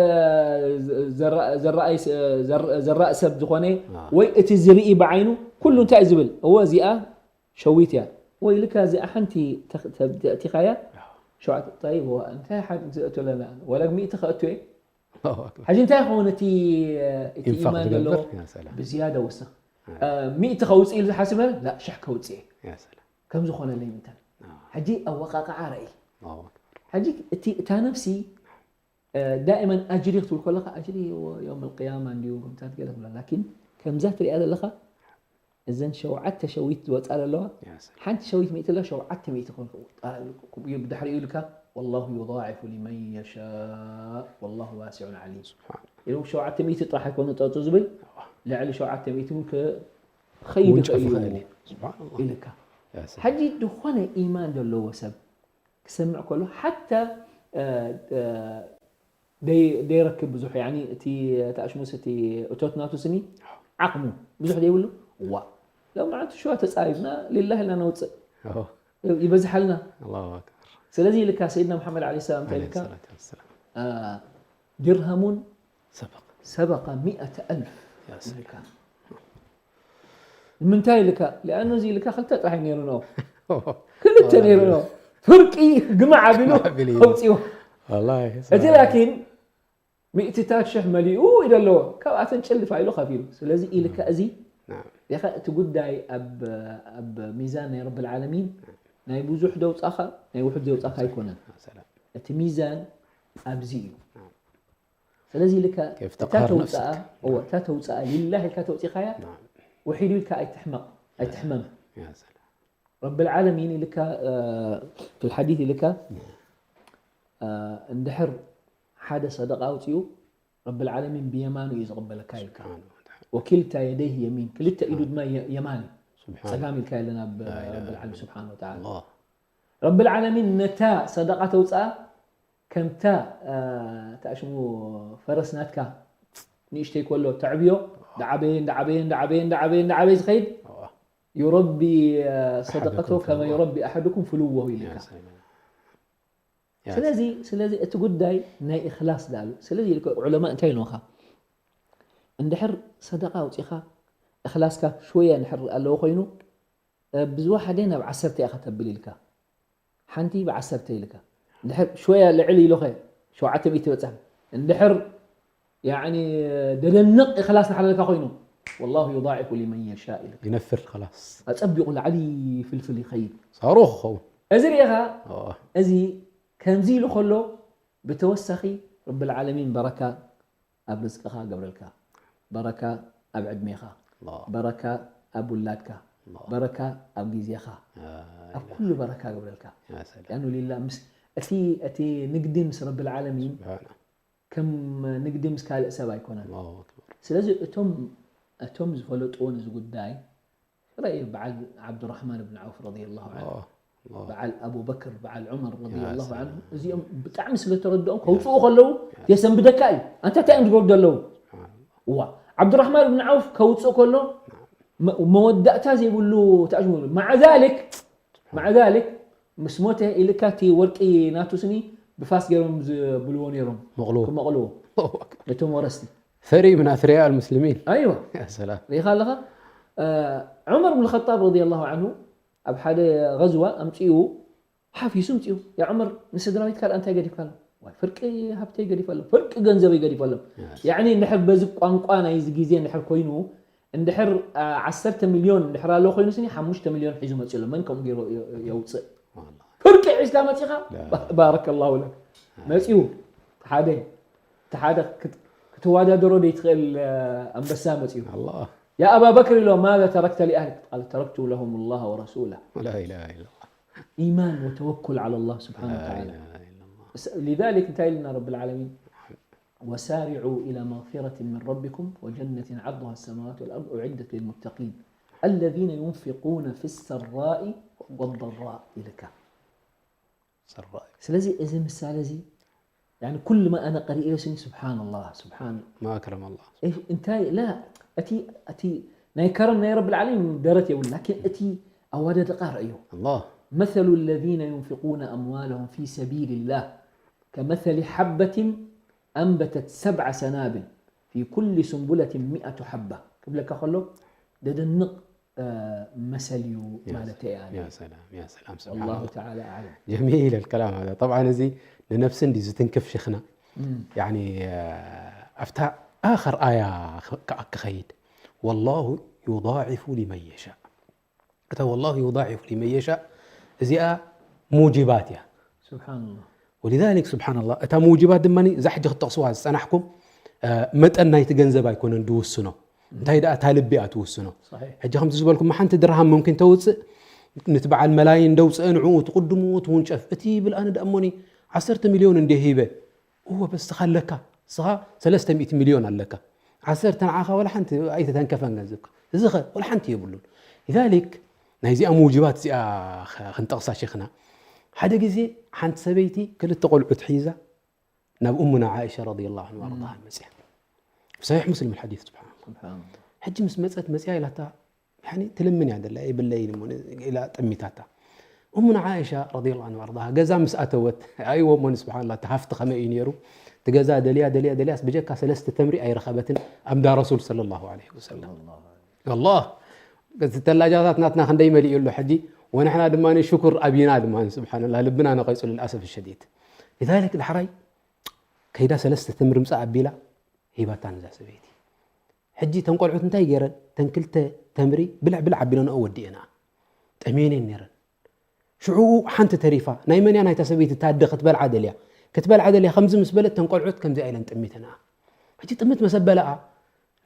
ዘር- ዘራኣይ ስ- ዘር- ዘራእ ሰብ ዝኾነ ወይ እቲ ዝርኢ ብዓይኑ ኩሉ እንታይ እዩ ዝብል? እወ እዚኣ ሸዊት እያ ወይ ኢልካ እዚኣ ሓንቲ ተኽ- ተ- ተእቲኻያ ሸውዓተ ጠይብ እዋ እንታይ ሓንቲ ዘእቶ ኣለና ወላ ሚእቲ ከእቱ እየ ኣላሁ ኣክበር ሕጂ እንታይ ይኸውን እቲ እቲ ኢንፋቅ ኢማን ዝገብር ዘለዎ ያ ሰላም ብዝያዳ ወስኽ ሚእቲ ከውፅእ ኢሉ ዝሓስብ ላ ሽሕ ከውፅእ እየ ያ ሰላም ከም ዝኾነለይ ምንታይ ሕጂ ኣወቃቅዓ ርኣይ ኣላሁ ኣክበር ሕጂ እቲ እታ ነፍሲ ዳእመን ኣጅሪ ክትብል ከለካ ኣጅሪ የውም ልቅያማ እንዲዩ ከምታት ገለ ትብላ ላኪን ከምዛ ትሪኣ ዘለካ እዘን ሸውዓተ ሸዊት ዝወፃ ዘለዋ ያ ሰላም ሓንቲ ሸዊት ሚእቲ ላ ሸውዓተ ሚእቲ ኮን ብድሕሪኡ ኢልካ والله يضاعف لمن يشاء والله واسع عليم ኢሉ ሸውዓተ ሚእቲ ጥራሕ ኣይኮነ ጠጡ ዝብል ልዕሊ ሸውዓተ ሚእቲ እውን ክኸይድ ውንጨፍ ይኽእል ይኽእል እዩ እዩ ስብሓንላ ኢልካ ያ ሰላም ሕጂ ዝኾነ ኢማን ዘለዎ ሰብ ክሰምዕ ከሎ ሓታ እ፣ እ፣ ደይ- ደይረክብ ብዙሕ ያኒ እቲ ተኣሽሙስ እቲ እቶት ናቱ ስኒ ዓቕሙ ብዙሕ ደይብሉ ዋ ሎም መዓልቲ ሽዋ ተፃሪብና ሊላህ ኢልና ነውፅእ ኣዎ ይበዝሓልና ኣላሁ ኣክበር ስለዚ ኢልካ ሰይድና መሓመድ ዓለ ሰላም እንታይ ዓለይሂ ኢልካ ሰላቱ ወሰላም አ፣ ድርሃሙን ሰበቅ ሰበቀ ሚእተ ኣልፍ ያ ሰላም ኢልካ ንምንታይ ኢልካ ሊኣኑ እዚ ኢልካ ክልተ ጥራሕ ነይሩ ነው ክልተ ነይሩ ነው ፍርቂ ግማዕ ኣቢሉ ኣቢሉ እዩ። ኣውፅዎ ወላሂ እቲ ላኪን ሚእትታት ሽሕ መሊኡ ኢሉ ኣለዎ ካብኣተን ጭልፍ ኢሉ ከፊሉ ስለዚ ኢልካ እዚ ናም ኢኻ እቲ ጉዳይ ኣብ ኣብ ሚዛን ናይ ረብ ልዓለሚን ናይ ብዙሕ ደውፃኻ ናይ ውሑድ ዘውፃኻ ኣይኮነን ሰላም እቲ ሚዛን ኣብዚ እዩ ስለዚ ኢልካ كيف እታ تقهر ተውፅኣ نفسك. እወ እታ ተውፅኣ ሊላህ ኢልካ ተውፂኻያ ናም ውሒዱ ኢልካ ኣይትሕመቕ ኣይትሕመም ያ ሰላም ረብ ልዓለሚን ኢልካ ፊ ልሓዲት ኢልካ እንድሕር ሓደ ሰደቃ ኣውፅኡ ረብ ልዓለሚን ብየማኑ እዩ ዝቕበለካ ኢልካ ስብሓን ወተዓላ ወኪልታ የደይህ የሚን ክልተ ኢዱ ድማ የ- የማን እዩ ስብሓን ፀጋም ኢልካ የለን ኣብ ረብ ልዓለሚን ስብሓን ወተዓላ ኣላህ ረብ ልዓለሚን ነታ ሰደቃ ተውፅኣ ከምታ ተኣሽሙ ፈረስ ናትካ ንእሽተይ ከሎ ተዕብዮ ዳዓበየ ዳዓበየ ዳዓበየ ዳዓበየ ዳዓበየ ዝኸይድ ኣዋ ዩረቢ ሰደቀቶ ኣሓደኩም ከመ ፍልዋ። ዩረቢ ኣሓደኩም ፍልወሁ ኢልካ ያ ሰላም ያ ስለዚ ስለዚ እቲ ጉዳይ ናይ እክላስ ዳሉ ስለዚ ኢልካ ዑለማ እንታይ ኢልካ እንድሕር ሰደቃ ኣውፂኻ እክላስካ ሽወያ እንድሕር ኣለዎ ኮይኑ ብዝወሓደ ናብ ዓሰርተ ኢኻ ተብል ኢልካ ሓንቲ ብዓሰርተ ኢልካ እንድሕር ሽወያ ልዕል ኢሎኸ ሸውዓተ ሚእቲ በፅሕ እንድሕር ያኒ ደደንቕ እክላስ ናሓለልካ ኮይኑ والله يضاعف لمن يشاء ኢልካ ይነፍር خلاص ኣፀቢቑ ላዕሊ ፍልፍል ይኸይድ ሳሩኽ ክኸውን እዚ ርኢኻ ኣዋ እዚ ከምዚ ኢሉ ከሎ ብተወሳኺ ረብ ልዓለሚን በረካ ኣብ ርዝቅኻ ገብረልካ በረካ ኣብ ዕድሜኻ ኣላህ በረካ ኣብ ውላድካ ኣላህ በረካ ኣብ ግዜኻ ያ ኣብ ኩሉ በረካ ገብረልካ ያ ሰላም ያኑ ሊላ ምስ እቲ እቲ ንግዲ ምስ ረብ ልዓለሚን ስብሓን ከም ንግዲ ምስ ካልእ ሰብ ኣይኮነን ኣላሁ ኣክበር ስለዚ እቶም እቶም ዝፈለጥዎ ነዚ ጉዳይ ረእ በዓል ዓብዱራሕማን ብን ዓውፍ ረዲየላሁ ዓንሁ ኣላህ ኣላህ በዓል ኣቡበክር በዓል ዑመር ረዲየላሁ ሰላም። ዓንሁ እዚኦም ብጣዕሚ ስለተረድኦም ከውፅኡ ከለዉ የሰንብደካ እዩ ኣንታ እንታይ እዮም ዝገብሩ ዘለዉ እዋ ዓብዱራሕማን ብን ዓውፍ ከውፅእ ከሎ መ- መወዳእታ ዘይብሉ ተኣሽሙ ማዓ ዛሊክ ማዓ ዛሊክ ምስ ሞተ ኢልካ እቲ ወርቂ ናቱ ስኒ ብፋስ ገይሮም ዝብልዎ ነይሮም መቕልዎ ክመቕልዎ ነቶም ወረስቲ ፈሪ ምን ኣስሪያ ልሙስሊሚን ኣይዋ ያ ሰላም ርኢኻ ኣለኻ ዑመር ብን ኸጣብ ረዲየላሁ ዓንሁ ኣብ ሓደ ገዝዋ ኣምፅኡ ሓፊሱ ምፅኡ ያ ዑመር ንስድራ ቤትካ ደኣ እንታይ ገዲፍካ ኣሎ ዋይ ፍርቂ ሃብተይ ገዲፈሎም ፍርቂ ገንዘበይ ገዲፈሎም ያዕኒ እንድሕር በዚ ቋንቋ ናይዚ ግዜ እንድሕር ኮይኑ እንድሕር ዓ- ዓሰርተ ሚልዮን እንድሕር ኣለዎ ኮይኑ ስኒ ሓሙሽተ ሚልዮን ሒዙ መፅኡ ኣሎ መን ከምኡ ገይሩ የ- የውፅእ ፍርቂ ሒዝካ መፂኻ ባረከ ላሁ ለክ መፂኡ ሓደ እቲ ሓደ ክት- ክትወዳደሮ ደይትኽእል ኣንበሳ መፂኡ ኣላህ يا أبا بكر لو ماذا تركت لأهلك؟ قال تركت لهم الله ورسوله لا إله إلا الله إيمان وتوكل على الله سبحانه لا وتعالى إله إلا الله لذلك እንታይ ኢልና رب العالمين وسارعوا إلى مغفرة من ربكم وجنة عرضها السماوات والأرض أعدت للمتقين الذين ينفقون في السراء والضراء ኢልካ ሰራይ ስለዚ እዚ ምሳሌ እዚ يعني ኩሉ ما أنا ቀሪኤዮ ስኒ سبحان الله سبحان ما أكرم الله እንታይ لا እቲ እቲ ናይ ከረም ናይ ረብ العالمين ደረት የብሉ لكن እቲ ኣዋዳድቃ ረእዮ الله مثل الذين ينفقون أموالهم في سبيل الله كمثل حبة أنبتت سبع سنابل في كل سنبلة مئة حبة ክብለካ ከሎ ደደንቕ መሰል እዩ ማለት እየ። يا سلام يا سلام سبحان والله الله. تعالى أعلم. جميل الكلام هذا. طبعا እዚ ንነፍሲ እንዲ ዝትንክፍ ሸይኽና مم. يعني ኣፍታ ኣኸር ኣያ ክኸይድ والله يضاعف لمن يشاء እታ والله يضاعف لمن يشاء እዚኣ موجبات እያ سبحان الله. ولذلك سبحان الله እታ موجبات ድማ እዛ ሕጂ ክትጠቕስዋ ዝፀናሕኩም መጠን ናይቲ ገንዘብ ኣይኮነን ዝውስኖ እንታይ ደኣ እታ ልቢ እያ ትውስኖ صحيح. ሕጂ ከምቲ ዝበልኩም ሓንቲ ድርሃም ممكن ተውፅእ ነቲ በዓል መላይን ደውፅአ ንዕኡ ትቕድምዎ ትውንጨፍ እቲ ይብል ኣነ ደኣ እሞኒ ዓሰርተ ሚልዮን እንደ ሂበ እወ በስ ስኻ ኣለካ ስኻ ሰለስተ ሚእቲ ሚልዮን ኣለካ ዓሰርተ ንዓኻ ወላ ሓንቲ ኣይተተንከፈን ገንዘብካ እዚ ኸ ወላ ሓንቲ የብሉን لذلك ናይዚኣ موجبات እዚኣ ክንጠቕሳ ሸይኽና ሓደ ግዜ ሓንቲ ሰበይቲ ክልተ ቆልዑት ሒዛ ናብ أمنا عائشة رضي الله عنها وأرضاها መፅያ صحيح مسلم الحديث سبحان الله سبحان الله. ሕጂ ምስ መፀት መፅያ ኢላታ ትልምን እያ ደላ የብለይን ኢላ ጠሚታታ أمنا عائشة رضي الله عنها وأرضاها ገዛ ምስ ኣተወት ኣይዎ እሞኒ سبحان الله እቲ ሃፍቲ ከመይ እዩ ነይሩ እቲ ገዛ ደልያ ደልያ ደልያስ ብጀካ ሰለስተ ተምሪ ኣይረኸበትን ኣምዳ رسول صلى الله عليه وسلم والله ተላጃታት ናትና ክንደይ መሊኡ ኣሎ ሕጂ ወንሕና ድማ ሽኩር ኣብይና ድማ سبحان الله ልብና ነቐይፁ للأسف الشديد لذلك ዳሕራይ ከይዳ ሰለስተ ተምሪ ምፃእ ኣቢላ ሂባታ ነዛ ሰበይቲ ሕጂ ተን ቆልዑት እንታይ ገይረን ተን ክልተ ተምሪ ብልዕ ብልዕ ኣቢለንኦ ወዲአንኣ ጠምየን እየን ነይረን ሽዑኡ ሓንቲ ተሪፋ ናይ መን እያ ናይታ ሰበይቲ ታደ ክትበልዓ ደልያ ክትበልዓ ደልያ ከምዚ ምስ በለት ተን ቆልዑት ከምዚኣ ኢለን ጠሚተንኣ ሕጂ ጥምት መሰበለኣ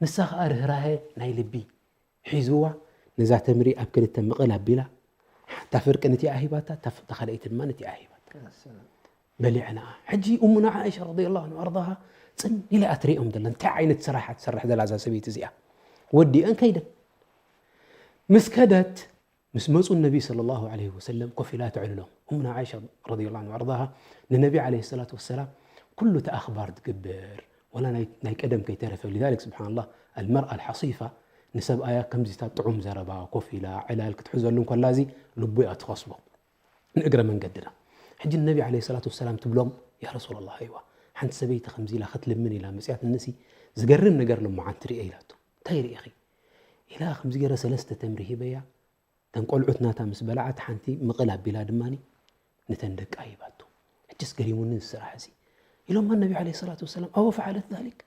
ንሳ ኸዓ ርህራሄ ናይ ልቢ ሒዝዋ ነዛ ተምሪ ኣብ ክልተ ምቕል ኣቢላ እታ ፍርቂ ንቲኣ ሂባታ እታ ካልኣይቲ ድማ ንቲኣ ሂባታ በሊዕና ሕጂ እሙና ዓኢሻ ረዲየላሁ ዐንሃ ወኣርዳሃ ጽን ኢለ እያ ትሪኦም ዘላ እንታይ ዓይነት ስራሕ እያ ትሰርሕ ዘላ እዛ ሰበይቲ እዚኣ ወዲአን ከይደን ምስ ከደት ምስ መፁ ነቢ صلى الله عليه وسلم ኮፍ ኢላ ተዕልሎም እሙና ዓኢሻ ረዲየላሁ ዐንሃ ወኣርዳሃ ንነቢ عليه الصلاة والسلام ኩሉ እቲ ኣኽባር ትግብር ወላ ናይ ቀደም ከይተረፈ لذلك سبحان الله المرأة الحصيفة ንሰብኣያ ከምዚታት ጥዑም ዘረባ ኮፍ ኢላ ዕላል ክትሕዘሉ እንከላ እዚ ልቡ እያ ትኸስቦ ንእግረ መንገድና ሕጂ ንነቢ عليه الصلاة والسلام ትብሎም يا رسول الله ኣይዋ ሓንቲ ሰበይቲ ከምዚ ኢላ ክትልምን ኢላ መፅያትንሲ ዝገርም ነገር ለሞዓንቲ ርኤ ኢላቶ እንታይ ርኢኺ ኢላ ከምዚ ገይረ ሰለስተ ተምሪ ሂበያ ተን ቆልዑት ናታ ምስ በልዓት ሓንቲ ምቕል ኣቢላ ድማ ንተን ደቃ ሂባቶ ሕጅስ ገሪሙኒ እዚ ስራሕ እዚ ኢሎማ ነቢ عليه الصلاة والسلام أو فعلت ذلك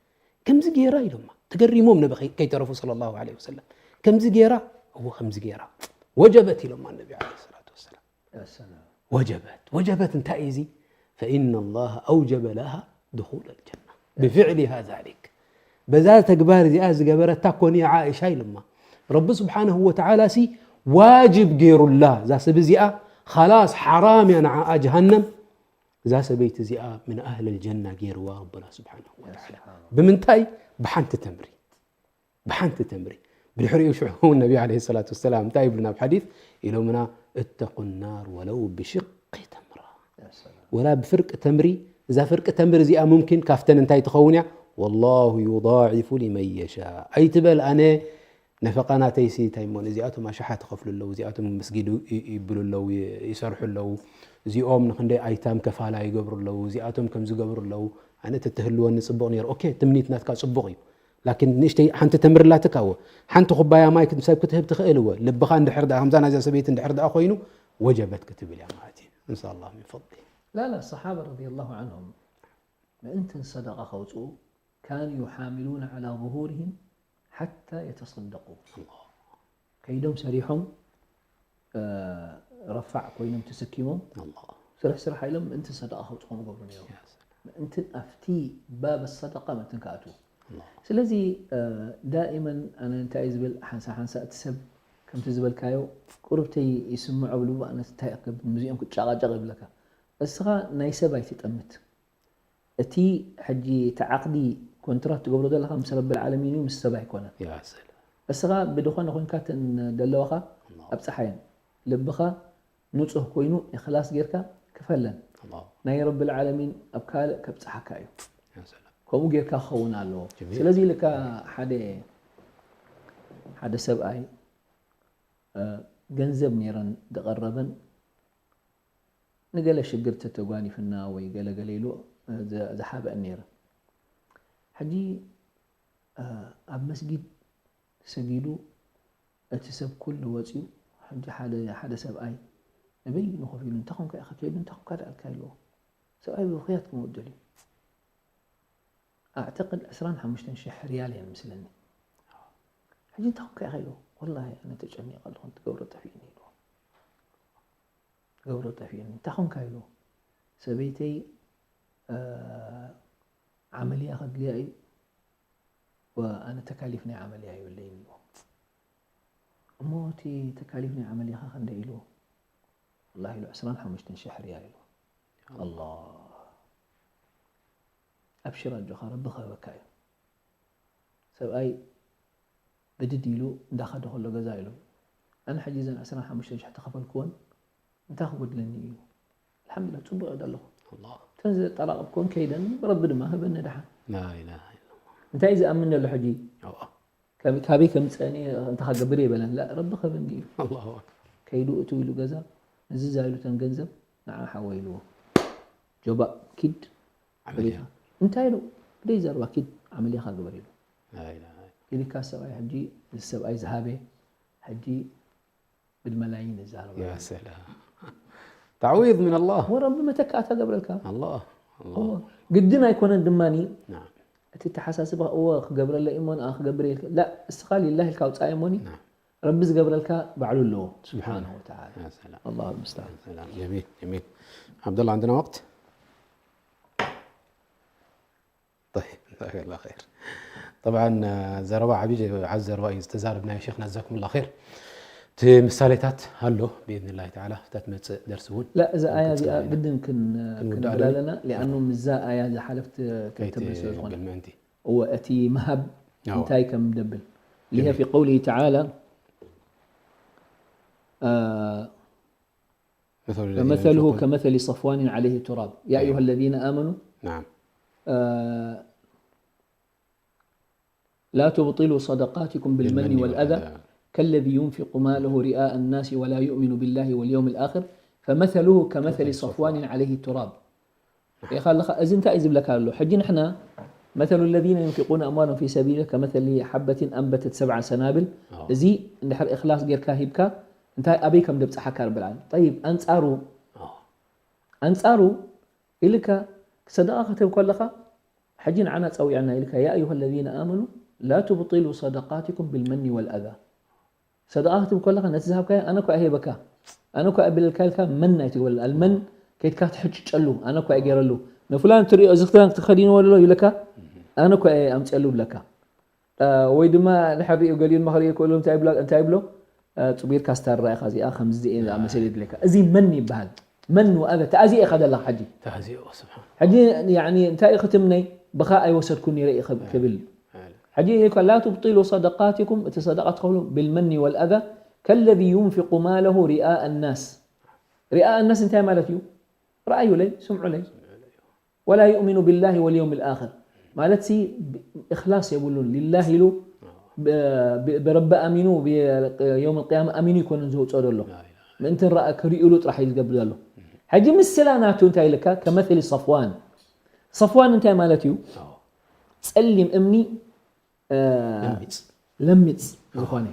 ከምዚ ገይራ ኢሎማ ተገሪሞም ነቢ ከይተረፉ صلى الله عليه وسلم ከምዚ ገይራ እዎ ከምዚ ገይራ وجبت ኢሎማ ነቢ عليه الصلاة والسلام وجبت وجبت እንታይ እዩ እዚ فإن الله أوجب لها دخول الجنة بفعلها ذلك በዛ ተግባር እዚኣ ዝገበረታ ኮኒ ዓኢሻ ኢሎማ ረቢ ስብሓንሁ ወተዓላ ሲ ዋጅብ ገይሩላ እዛ ሰብ እዚኣ ኻላስ ሓራም እያ ንዓኣ ጀሃነም እዛ ሰበይቲ እዚኣ ምን ኣህል ልጀና ገይርዋ ረብና ስብሓንሁ ወተዓላ ብምንታይ ብሓንቲ ተምሪ ብሓንቲ ተምሪ ብድሕሪኡ ሽዑ እውን ነቢ ለ ሰላት ወሰላም እንታይ ይብሉና ኣብ ሓዲት ኢሎምና እተቁ ናር ወለው ብሽቂ ተምራ ወላ ብፍርቂ ተምሪ እዛ ፍርቂ ተምሪ እዚኣ ሙምኪን ካፍተን እንታይ ትኸውን እያ ወላሁ ዩضዕፉ ሊመን የሻእ ኣይትበል ኣነ ነፈቃ ናተይሲ እንታይ እሞ እዚኣቶም ኣሽሓት ይኸፍሉ ኣለዉ እዚኣቶም መስጊድ ይብሉ ኣለዉ ይሰርሑ ኣለዉ እዚኦም ንክንደይ ኣይታም ከፋላ ይገብሩ ኣለዉ እዚኣቶም ከም ዝገብሩ ኣለዉ ኣነ ተትህልወኒ ፅቡቕ ነይሩ ኦኬ ትምኒት ናትካ ፅቡቕ እዩ ላኪን ንእሽተይ ሓንቲ ተምሪ ኣላትካ እወ ሓንቲ ኩባያ ማይ ሰብ ክትህብ ትኽእል እወ ልብኻ እንድሕር ደኣ ከምዛ ናይዛ ሰበይቲ እንድሕር ደኣ ኮይኑ ወጀበት ክትብል እያ ማለት እዩ እንሻ ኣላህ ምን ፈضሊ لا لا الصحابة رضي الله عنهم ምእንትን ሰደቃ ከውፅኡ كانوا يحاملون على ظهورهم حتى يتصدقوا ከይዶም ሰሪሖም ረፋዕ ኮይኖም ተሰኪሞም ስራሕ ስራሕ ኢሎም ምእንቲ ሰደቃ ከውፅኦም ገብሩ ነይሮም ምእንቲ ኣብቲ ባብ ሰደቃ ምእንትን ክኣትዉ ስለዚ ዳኢመን ኣነ እንታይ ዝብል ሓንሳ ሓንሳ እቲ ሰብ ከምቲ ዝበልካዮ ቁርብተይ ይስምዖ ብልቡ ኣነስ እንታይ ክገብር ምስዚኦም ክጫቃጨቅ ይብለካ እስኻ ናይ ሰብ ኣይትጠምት እቲ ሕጂ እቲ ዓቕዲ ኮንትራት ትገብሮ ዘለኻ ምስ ረብል ዓለሚን እዩ ምስ ሰብ ኣይኮነን እስኻ ብድኾነ ኮንካ ተን ደለዋኻ ኣብፅሓየን ልብኻ ንፁህ ኮይኑ ኢኽላስ ጌርካ ክፈለን ናይ ረብል ዓለሚን ኣብ ካልእ ከብፅሓካ እዩ ከምኡ ጌርካ ክኸውን ኣለዎ ስለዚ ኢልካ ሓደ ሓደ ሰብኣይ ገንዘብ ነይረን ዝቐረበን ንገለ ሽግር ተተጓኒፍና ወይ ገለ ገለ ኢሉ ዝሓበአን ነይረ። ሕጂ ኣብ መስጊድ ሰጊዱ እቲ ሰብ ኩሉ ወፂኡ፣ ሕጂ ሓደ ሓደ ሰብኣይ ንበይኑ ኮፍ ኢሉ እንታይ ኮንካ ኢኻ ከይዱ እንታይ ኮንካ ደኣልካ ኢልዎ። ሰብኣይ ብብኽያት ክመውት ደልዩ። ኣዕተቅድ ዕስራን ሓሙሽተን ሽሕ ሪያል እየን ምስለኒ። ሕጂ እንታይ ኮንካ ኢኻ ኢልዎ። ወላሂ ኣነ ተጨኒቐ ኣለኹ ትገብሮ ጠፊእኒ ኢልዎ። ገብሮ ጠፊእኒ እንታይ ኮንካ ኢልዎ። ሰበይተይ ዓመልያ ከድልያ እዩ። ኣነ ተካሊፍ ናይ ዓመልያ የብለይን ኢልዎ። እሞ እቲ ተካሊፍ ናይ ዓመልያኻ ክንደይ ኢልዎ። ወላሂ ኢሉ ዕስራን ሓሙሽተን ሽሕ ሪያል ኢልዎ። ኣላ ኣብሽር ኣጆኻ ረቢ ክህበካ እዩ። ሰብኣይ ብድድ ኢሉ እንዳኸደ ከሎ ገዛ ኢሉ ኣነ ሕጂ እዘን ዕስራን ሓሙሽተን ሽሕ ተኸፈልክወን እንታይ ክጎድለኒ እዩ። ኣልሓምዱሊላህ ፅቡቅ ይኸድ ኣለኹ። እተን ዘጠራቐብክወን ከይደን ረቢ ድማ ህበኒ ደሓን። እንታይ እዩ ዝኣምን ዘሎ ሕጂ? ካበይ ከምፀእኒ እንታይ ክገብር የበለን ላ ረቢ ክህበኒ እዩ። ከይዱ እቱ ኢሉ ገዛ እዚ ዛይሉ ተን ገንዘብ ንዓ ሓወ ኢልዎ። ጆባእ ኪድ ዓመልያ እንታይ ኢሉ ብደይ ዘርባ ኪድ ዓመልያኻ ግበር ኢሉ። ኢልካ ሰብኣይ ሕጂ እዚ ሰብኣይ ዝሃበ ሕጂ ብድመላይን ይዛረብ። تعويض من الله. ወረቢ መተካእታ ገብረልካ። ግድን ኣይኮነን ድማኒ እቲ ተሓሳስባ እወ ክገብረለ እሞ ንኣ ክገብር የልካ ላ እስኻ ሊላህ ኢልካ ውፃእ እሞኒ ረቢ ዝገብረልካ ባዕሉ ኣለዎ ስብሓንሁ ወተዓላ። ኣላሁ ልሙስተዓን። جميل جميل. عبد الله عندنا وقت؟ طيب جزاك الله خير. طبعا ዘረባ ዓብዪ ዓዚ ዘረባ እዩ ዝተዛረብናዮ ሸይኽና ጀዛኩም ላ ኸይር። እቲ ምሳሌታት ኣሎ ብኢዝኒ ላሂ ተዓላ እታ ትመፅእ ደርሲ እውን ላ እዛ ኣያ እዚኣ ግድን ክንብል ኣለና ሊኣኑ ምዛ ኣያ ዝሓለፍት ክትብል ስለ ዝኾነ ምእንቲ እወ እቲ ምሃብ እንታይ ከም ደብል ሊሀ ፊ ቀውሊ ተዓላ فمثله كمثل صفوان عليه تراب يا أيها الذين آمنوا نعم لا تبطلوا صدقاتكم بالمن والأذى كالذي ينفق ماله رئاء الناس ولا يؤمن بالله واليوم الآخر فمثله كمثل صفوان عليه تراب ኢኻ ኣለኻ እዚ እንታይ እዩ ዝብለካ ኣሎ ሕጂ ንሕና مثل الذين ينفقون أموالهم في سبيل الله كمثل حبة أنبتت سبع سنابل እዚ እንድሕር إخلاص ጌርካ ሂብካ እንታይ ኣበይ ከም ደብፅሓካ ረብል ዓለሚን طيب ኣንፃሩ ኣንፃሩ ኢልካ ሰደቓ ክትህብ ከለኻ ሕጂ ንዓና ፀዊዕና ኢልካ يا أيها الذين آمنوا لا تبطلوا صدقاتكم بالمن والأذى ሰደቓ ክትህብ ከለኻ ነቲ ዝሃብካዮ ኣነ እኳ እየ ሂበካ ኣነ እኳ እየ ብለልካ ኢልካ መን ኣይትግበረሉ ኣልመን ከይድካ ትሕጭጨሉ ኣነ እኳ እየ ገይረሉ ንፍላን ትሪኦ እዚ ክዳን ተኸዲንዎ ኣሎ ይብለካ ኣነ እኳ እየ ኣምፅኤሉ ይብለካ ወይ ድማ ድሕር ሪኡ ገሊኡ ድማ ክርኢ ክእሉ እንታይ ይብሎ እንታይ ይብሎ ፅቡርካ ስታር ራኢኻ እዚኣ ከምዚ እየ ዝኣመሰለ ይድለካ እዚ መን ይበሃል መን ወኣበ ተኣዚኤ ኢኻ ዘለኻ ሕጂ ተኣዚኦ ስብሓን ሕጂ ያኒ እንታይ እዩ ክትምነይ ብኻ ኣይወሰድኩን ነይረ እዩ ክብል ሕጂ ኢልካ ላ ትብጢሉ ሰደቃትኩም እቲ ሰደቃ ትኸፍሉ ብልመኒ ወልኣዛ ከለዚ ዩንፊቁ ማለሁ ሪኣእ ናስ ሪኣእ ናስ እንታይ ማለት እዩ ረኣዩለይ ስምዑለይ ولا يؤمن بالله واليوم الآخر ማለት ሲ እኽላስ የብሉን ሊላህ ኢሉ ብረቢ ኣሚኑ የውም ቅያማ ኣሚኑ ይኮንን ዘውፅኦ ዘሎ ምእንቲ ንረኣ ክርእሉ ጥራሕ እዩ ዝገብር ዘሎ ሕጂ ምስላ ናቱ እንታይ ኢልካ ከመثل صفوان صفوان እንታይ ማለት እዩ ፀሊም እምኒ ለሚፅ ዝኾነ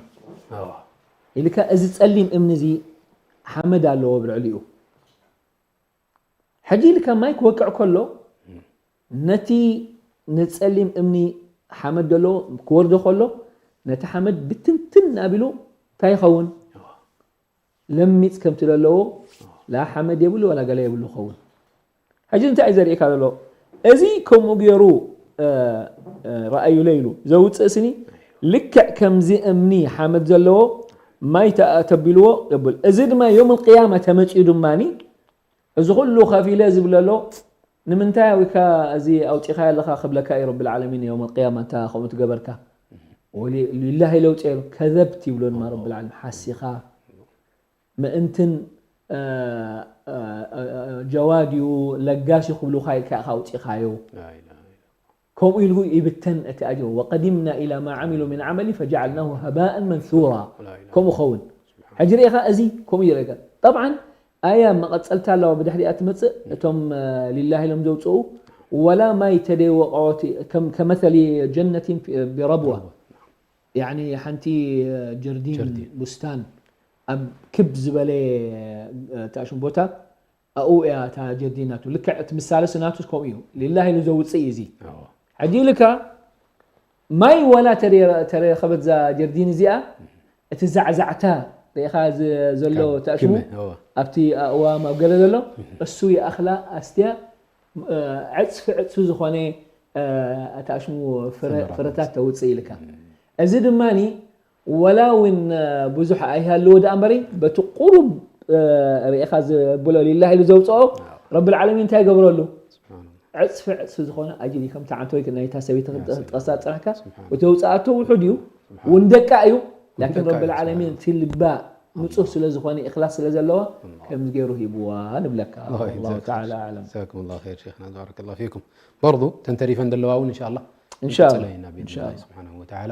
ኢልካ እዚ ፀሊም እምኒ እዚ ሓመድ ኣለዎ ብልዕሊኡ ሕጂ ኢልካ ማይ ክወቅዕ ከሎ ነቲ ንፀሊም እምኒ ሓመድ ዘለዎ ክወርዶ ከሎ ነቲ ሓመድ ብትንትን ኣቢሉ እንታይ ይኸውን ለሚፅ ከምቲ ዘለዎ ላ ሓመድ የብሉ ወላ ገለ የብሉ ይኸውን ሕጂ እንታይ እዩ ዘርእካ ዘሎ እዚ ከምኡ ገይሩ ረኣዩለ ኢሉ ዘውፅእ ስኒ ልክዕ ከምዚ እምኒ ሓመድ ዘለዎ ማይ ተቢልዎ የብል እዚ ድማ ዮም ቅያማ ተመፅኡ ድማ እዚ ኩሉ ከፊለ ዝብለሎ ንምንታይ ኣዊካ እዚ ኣውፂኻ ኣለኻ ክብለካ እዩ ረቢ ልዓለሚን ዮም ቅያማ እንታ ከምኡ ትገበርካ ሊላሂ ለውፂ ኢሉ ከዘብት ይብሎ ድማ ረቢ ልዓለሚን ሓሲኻ ምእንትን ጀዋድ እዩ ለጋስ እዩ ክብሉካ ኢልካ ኢኻ ኣውፂኻዮ ከምኡ ኢልሁ ይብተን እቲ ኣጅሩ ወቀዲምና ኢላ ማ ዓሚሉ ምን ዓመሊ ፈጀዓልናሁ ሀባእን መንሱራ ከምኡ ኸውን ሕጂ ርኢኻ እዚ ከምኡ ይረጋ ጠብዓን ኣያ መቐፀልታ ኣለዋ ብድሕሪኣ ትመፅእ እቶም ሊላህ ኢሎም ዘውፅኡ ወላ ማይ ተደይወቀወት ከም ከመሰሊ ጀነቲን ቢረብዋ ያኒ ሓንቲ ጀርዲን ጀርዲን። ቡስታን ኣብ ክብ ዝበለ ታሽም ቦታ ኣኡ እያ እታ ጀርዲን ናቱ ልክዕ እቲ ምሳለ ስናቱ ከምኡ እዩ ሊላህ ኢሉ ዘውፅእ እዩ እዚ ኣዎ። ሕጂ ኢልካ ማይ ዋላ ተረ- ተረኸበት እዛ ጀርዲን እዚኣ እቲ ዛዕዛዕታ ርኢኻ ዝ- ዘሎ ካብ ታሽሙ ግመ፣ ኣዎ። ኣብቲ ኣእዋም ኣብ ገለ ዘሎ እሱ ይኣኽላ ኣስትያ እ፣ ዕፅፊ ዕፅፊ ዝኾነ እ፣ ታሽሙ ፍረ- ፍረታት ፍረታት ተውፅእ ኢልካ እዚ ድማኒ ወላ እውን እ፣ ብዙሕ ኣይሃለዎ ደኣ እምበሪ በቲ ቁሩብ እ፣ ርኢኻ ዝብሎ ሊላህ ኢሉ ዘውፅኦ ረቢ ልዓለሚን እንታይ ይገብረሉ ስብሓን ዕፅፊ ዕፅፊ ዝኾነ ኣጅሪ ከምቲ ዓንተወይ ናይታ ሰበይቲ ያ ሰይድ። ጠሳ ፅራሕካ ስብሓን። እቲ ውፅኣቶ ውሑድ እዩ እውን ደቃ እዩ ላኪን ደቃ እዩ፣ ረቢ ልዓለሚን እቲ ልባ ንፁህ ስለ ዝኾነ ኢኽላስ ስለ ዘለዋ ከምዚ ገይሩ ሂብዋ ንብለካ ኣላህ والله ይጀዛኩም። تعالى أعلم ጀዛኩም ላሁ ኸይር ሼኽና ባረከላሁ ፊኩም። በርዱ ተንተሪፈን ዘለዋ እውን እንሻላ እንሻላ። ብኢዝኒ ስብሓን ወተዓላ።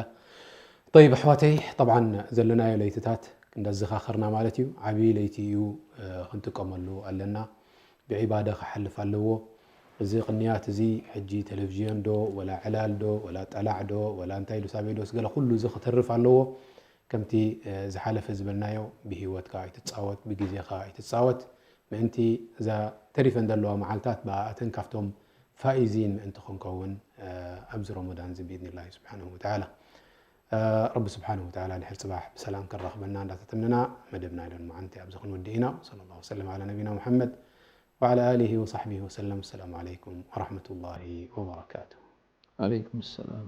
ጠይብ ኣሕዋተይ፣ ጠብዓን ዘለናዮ ለይትታት እንዳዘኻኸርና ማለት እዩ። ዓብዪ ለይቲ እዩ እ፣ ክንጥቀመሉ ኣለና። ብዒባዳ ክሓልፍ ኣለዎ። እዚ ቅንያት እዚ ሕጂ ቴሌቪዥን ዶ ወላ ዕላል ዶ ወላ ጠላዕ ዶ ወላ እንታይ ዶ ሳበይ ዶስ ገለ ኩሉ እዚ ክትርፍ ኣለዎ። ከምቲ እ፣ ዝሓለፈ ዝበልናዮ ብህይወትካ ኣይትፃወት፣ ብግዜኻ ኣይትፃወት። ምእንቲ እዛ ተሪፈን ዘለዋ መዓልታት ብኣተን ካብቶም ፋኢዚን ምእንቲ ክንከውን እ፣ ኣብዚ ረመዳን እዚ ብኢዝኒላሂ ስብሓንሁ ወተዓላ። ረቢ ስብሓንሁ ወተዓላ ድሕር ፅባሕ ብሰላም ከራኽበና እንዳተተምነና መደብና ኢለን መዓንቲ ኣብዚ ክንወድእ ኢና። ወሰለ ላሁ ወሰለም ዓላ ነቢና ሙሐመድ ወዓላ ኣሊሂ ወሳሕቢሂ ወሰለም። ሰላሙ ዓለይኩም ወረሕመቱላሂ ወበረካቱ። عليكم السلام